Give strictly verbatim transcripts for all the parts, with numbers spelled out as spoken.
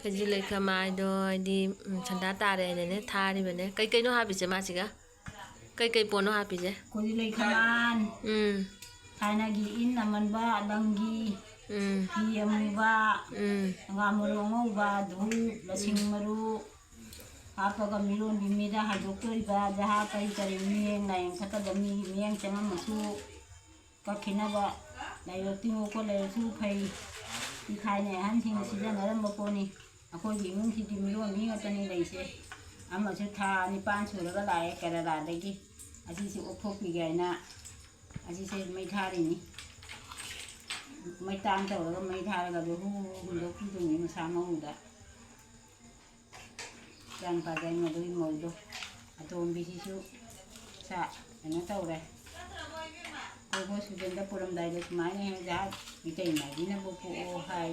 ꯀꯣꯖꯤ ꯂꯩꯈꯃꯥꯏꯗꯣ ꯍꯥꯏꯗꯤ, ꯎꯝ, ꯁꯟꯗꯥ ꯇꯥꯔꯦ ꯍꯥꯏꯅꯅꯦ ꯊꯥꯔꯤꯕꯅꯦ꯫ ꯀꯩꯀꯩꯅꯣ ꯍꯥꯞꯄꯤꯁꯦ ꯃꯥꯁꯤꯒ? ꯀꯩꯀꯩ ꯄꯣꯠꯅꯣ ꯍꯥꯞꯄꯤꯁꯦ? ꯀꯣꯖꯤ ꯂꯩꯈꯃꯥꯟ, ꯎꯝ꯫ ꯊꯥꯏꯅꯒꯤ ꯏꯟ ꯑꯃꯟꯕ, ꯂꯪꯒꯤ, ꯎꯝ꯫ ꯐꯤ ꯑꯃꯨꯕ, ꯎꯝ꯫ ꯍꯪꯒꯥꯝ ꯃꯔꯨ ꯑꯉꯧꯕ, ꯙꯨꯞ, ꯂꯁꯤꯡ ꯃꯔꯨ ꯍꯥꯞꯄꯒ ꯃꯤꯔꯣꯟꯕꯤ ꯃꯤꯗ ꯍꯥꯏꯗꯣꯛꯇꯣꯔꯤꯕ ꯖꯍꯥ ꯀꯔꯤ ꯀꯔꯤ ꯃꯤꯠꯌꯦꯡ ꯅꯥꯌꯦꯡ ꯐꯠꯇꯕ ꯃꯤꯒꯤ ꯃꯤꯠꯌꯦꯡ ꯆꯪꯉꯝꯃꯁꯨ ꯀꯛꯈꯤꯅꯕ ꯂꯥꯏꯕꯛ ꯇꯤꯡꯉꯨꯀꯣ ꯂꯩꯔꯁꯨ ꯐꯩ꯫ ꯁꯤ ꯊꯥꯏꯅ ꯑꯍꯟꯁꯤꯡꯅ ꯁꯤꯖꯤꯟꯅꯔꯝꯕ ꯄꯣꯠꯅꯤ꯫ ꯑꯩꯈꯣꯏꯒꯤ ꯏꯃꯨꯡꯁꯤꯗꯤ ꯃꯤꯔꯣꯟꯕꯤ ꯉꯥꯛꯇꯅꯤ ꯂꯩꯁꯦ꯫ ꯑꯃꯁꯨ ꯊꯥ ꯅꯤꯄꯥꯟ ꯁꯨꯔꯒ ꯂꯥꯛꯑꯦ ꯀꯦꯔꯂꯥꯗꯒꯤ꯫ ꯑꯁꯤꯁꯤ ꯑꯣꯛꯊꯣꯛꯄꯤꯒꯦ ꯍꯥꯏꯅ ꯑꯁꯤꯁꯦ ꯃꯩ ꯊꯥꯔꯤꯅꯤ꯫ ꯃꯩꯇꯥꯟ ꯇꯧꯔꯒ ꯃꯩ ꯊꯥꯔꯒ ꯑꯗꯨ ꯍꯨ ꯍꯨ ꯍꯨꯟꯗꯣꯛꯄꯤꯗꯣꯏꯅꯤ ꯃꯁꯥ ꯃꯎꯗ꯫ ꯏꯆꯥꯅꯨꯄꯥ ꯌꯥꯏꯃꯗꯨꯒꯤ ꯃꯧꯗꯣ ꯑꯇꯣꯝꯕꯤꯁꯤꯁꯨ ꯁꯥ ꯀꯩꯅꯣ ꯇꯧꯔꯦ꯫ ꯑꯩꯈꯣꯏ ꯍꯣꯁꯄꯤꯇꯥꯜꯗ ꯄꯨꯔꯝꯗꯥꯏꯗ ꯁꯨꯃꯥꯏꯅ ꯍꯦꯛ ꯖꯍꯥ ꯃꯤꯇꯩ ꯃꯥꯏꯕꯤꯅꯕꯨ ꯄꯣꯛꯑꯣ ꯍꯥꯏ,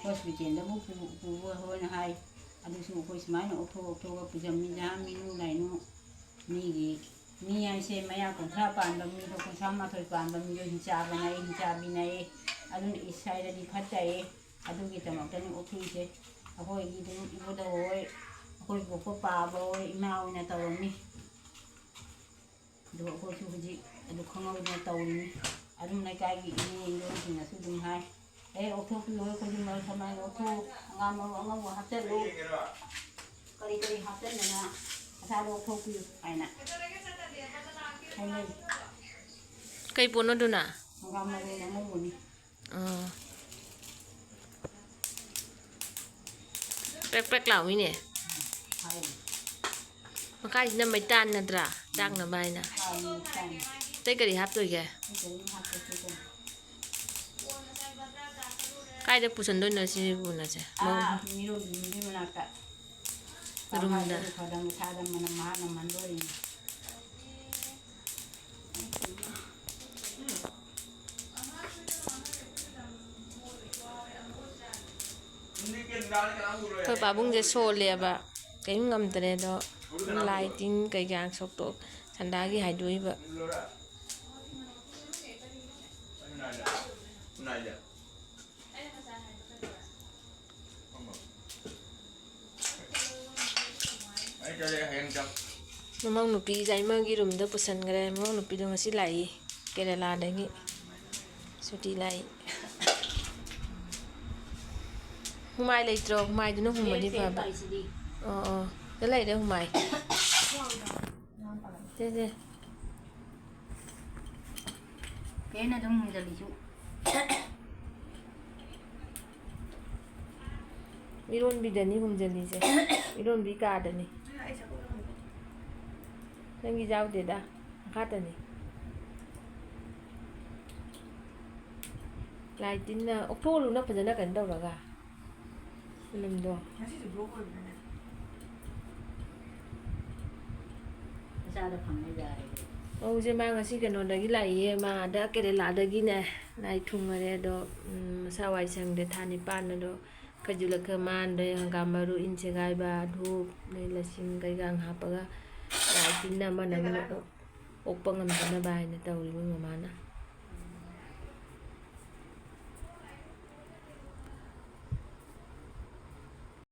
ꯍꯣꯁꯄꯤꯇꯥꯜꯗꯕꯨ ꯄꯨ-, ꯄꯨꯕ ꯍꯣꯏꯅ ꯍꯥꯏ꯫ ꯑꯗꯨꯁꯨ ꯑꯩꯈꯣꯏ ꯁꯨꯃꯥꯏꯅ ꯑꯣꯛꯊꯣꯛ ꯑꯣꯛꯊꯣꯛꯑꯒ ꯄꯨꯖꯝꯃꯤ ꯖꯍꯥ ꯃꯤꯅꯨ ꯂꯥꯏꯅꯨ ꯃꯤꯒꯤ ꯃꯤ ꯍꯥꯏꯁꯦ ꯃꯌꯥ ꯀꯨꯟꯊ꯭ꯔꯥ ꯄꯥꯟꯕ ꯃꯤꯗꯣ, ꯀꯨꯟꯊ꯭ꯔꯥ ꯃꯥꯊꯣꯏ ꯄꯥꯟꯕ ꯃꯤꯗꯣ ꯍꯤꯡꯆꯥꯕꯤ ꯅꯥꯏ, ꯍꯤꯡꯆꯥꯕꯤ ꯅꯥꯏꯌꯦ꯫ ꯑꯗꯨꯅ ꯏꯁ ꯍꯥꯏꯔꯗꯤ ꯐꯠꯇꯦ꯫ ꯑꯗꯨꯒꯤꯗꯃꯛꯇꯅꯤ ꯑꯣꯛꯊꯣꯛꯏꯁꯦ꯫ ꯑꯩꯈꯣꯏꯒꯤ ꯑꯗꯨꯝ ꯏꯕꯨꯙꯧ ꯍꯣꯏ, ꯑꯩꯈꯣꯏ ꯕꯣꯛꯀ ꯄꯥꯕ ꯍꯣꯏ ꯏꯃꯥ ꯍꯣꯏꯅ ꯇꯧꯔꯝꯃꯤ꯫ ꯑꯗꯨ ꯑꯩꯈꯣꯏꯁꯨ ꯍꯧꯖꯤꯛ ꯑꯗꯨ ꯈꯪꯍꯧꯗꯅ ꯇꯧꯔꯤꯅꯤ꯫ ꯑꯗꯨꯝ ꯂꯩꯀꯥꯏꯒꯤ ꯏꯅꯦ ꯏꯟꯗꯣꯟꯁꯤꯡꯅꯁꯨ ꯑꯗꯨꯝ ꯍꯥꯏ, "ꯑꯦ, ꯑꯣꯛꯊꯣꯛꯄꯤꯌꯨ, ꯑꯩꯈꯣꯏꯁꯨ ꯃꯔꯨ ꯁꯃꯥꯏꯅ ꯑꯣꯛꯊꯣꯛꯎ, ꯍꯪꯒꯥꯝ ꯃꯔꯨ ꯑꯉꯧꯕ ꯍꯥꯞꯆꯜꯂꯨ, ꯀꯔꯤ ꯀꯔꯤ ꯍꯥꯞꯆꯟꯗꯅ ꯃꯁꯥꯗꯣ ꯑꯣꯛꯊꯣꯛꯄꯤꯌꯨ" ꯍꯥꯏꯅ ꯍꯥꯏꯅꯩ꯫ ꯀꯩ ꯄꯣꯠꯅꯣ ꯑꯗꯨꯅ? ꯍꯪꯒꯥꯝ ꯃꯔꯨ ꯑꯉꯧꯕꯅꯤ꯫ ꯑꯥ꯫ ꯄ꯭ꯔꯦꯛ ꯄ꯭ꯔꯦꯛ ꯂꯥꯎꯏꯅꯦ꯫ ꯍꯥꯏ꯫ ꯃꯈꯥꯏꯁꯤꯅ ꯃꯩꯇꯥꯟ ꯅꯠꯇ꯭ꯔꯥ? ꯆꯥꯛꯅꯕ ꯍꯥꯏꯅ꯫ ꯍꯥꯏ, ꯃꯩꯇꯥꯟ꯫ ꯑꯇꯩ ꯀꯔꯤ ꯍꯥꯞꯇꯣꯏꯒꯦ? ꯑꯇꯩ ꯀꯔꯤꯝ ꯍꯥꯞꯄꯣꯏ, ꯑꯇꯩ ꯀꯔꯤ? ꯀꯥꯏꯗ ꯄꯨꯁꯟꯗꯣꯏꯅꯣ ꯁꯤ ꯄꯨꯅꯁꯦ? ꯑꯥ, ꯃꯤꯔꯣꯟꯕꯤ ꯃꯅꯥꯛꯇ꯫ ꯔꯨꯝꯗ꯫ ꯐꯗꯝ ꯁꯥꯗꯝ ꯃꯅꯝ ꯃꯍꯥ ꯅꯝꯍꯟꯗꯣꯔꯤꯅꯤ꯫ ꯑꯩꯈꯣꯏ ꯄꯥꯕꯨꯡꯁꯦ ꯁꯣꯜꯂꯦꯕ, ꯀꯔꯤꯝ ꯉꯝꯗ꯭ꯔꯦ꯫ ꯑꯗꯣ ꯂꯥꯏ ꯇꯤꯟ ꯀꯩꯀꯥ ꯁꯣꯛꯇꯣꯛ ꯁꯟꯗꯥꯒꯤ ꯍꯥꯏꯗꯣꯛꯏꯕ꯫ ꯑꯩꯅ ꯉꯁꯥꯏ ꯍꯥꯏꯕ ꯀꯩꯗꯧꯔꯦ? ꯈꯪꯕ꯭ꯔꯣ? ꯃꯃꯧ ꯅꯨꯄꯤ ꯌꯥꯏꯃꯒꯤ ꯔꯨꯝꯗ ꯄꯨꯁꯟꯈ꯭ꯔꯦ꯫ ꯃꯃꯧ ꯅꯨꯄꯤꯗꯣ ꯉꯁꯤ ꯂꯥꯛꯏ, ꯀꯦꯔꯦꯂꯥꯗꯒꯤ ꯁꯨꯇꯤ ꯂꯥꯛꯏ꯫ ꯍꯨꯃꯥꯏ ꯂꯩꯇ꯭ꯔꯣ? ꯍꯨꯃꯥꯏꯗꯨꯅ ꯍꯨꯝꯃꯗꯤ ꯐꯕ꯫ ꯑꯣ, ꯑꯣ, ꯁꯤꯗ ꯂꯩꯔꯦ ꯍꯨꯃꯥꯏ꯫ ꯁꯦ, ꯁꯦ꯫ ꯐꯦꯟ ꯑꯗꯨꯝ ꯍꯨꯝꯖꯤꯜꯂꯤꯁꯨ꯫ ꯏꯔꯣꯟꯕꯤꯗꯅꯤ ꯍꯨꯝꯖꯤꯜꯂꯤꯁꯦ꯫ ꯏꯔꯣꯟꯕꯤ ꯀꯥꯗꯅꯤ꯫ ꯅꯪꯒꯤ ꯌꯥꯎꯗꯦꯗ, ꯃꯈꯥꯗꯅꯤ꯫ ꯂꯥꯏ ꯇꯤꯟꯅ ꯑꯣꯛꯊꯣꯛꯍꯜꯂꯨꯅ ꯐꯖꯅ ꯀꯩꯅꯣ ꯇꯧꯔꯒ꯫ ꯐꯤꯂꯝꯗꯣ꯫ ꯉꯁꯤꯁꯨ block ꯑꯣꯏꯕꯅꯦ꯫ ꯃꯆꯥꯗ ꯐꯪꯉꯦ ꯌꯥꯔꯦ꯫ ꯃꯧꯁꯦ ꯃꯥ ꯉꯁꯤ ꯀꯩꯅꯣꯗꯒꯤ ꯂꯥꯛꯏꯌꯦ, ꯃꯥ ꯑꯥꯗ ꯀꯦꯔꯦꯂꯥꯗꯒꯤꯅꯦ ꯂꯥꯏ ꯊꯨꯡꯉꯔꯦ꯫ ꯑꯗꯣ, ꯎꯝ, ꯃꯁꯥ ꯋꯥꯏ ꯁꯪꯗꯦ, ꯊꯥ ꯅꯤꯄꯥꯟ꯫ ꯑꯗꯣ ꯈꯖꯨꯂꯛ ꯈꯔ ꯃꯥꯟꯗ꯭ꯔꯦ, ꯍꯪꯒꯥꯝ ꯃꯔꯨ, ꯏꯟ ꯁꯦꯒꯥꯏꯕ, ꯙꯨꯞ, ꯑꯗꯩ ꯂꯁꯤꯡ ꯀꯩꯀꯥ ꯍꯥꯞꯄꯒ ꯂꯥꯏ ꯇꯤꯟꯅ ꯑꯃꯅ ꯑꯃꯅ ꯑꯣꯛ-, ꯑꯣꯛꯄ ꯉꯝꯗꯅꯕ ꯍꯥꯏꯅ ꯇꯧꯔꯤꯕ ꯃꯃꯥꯅ꯫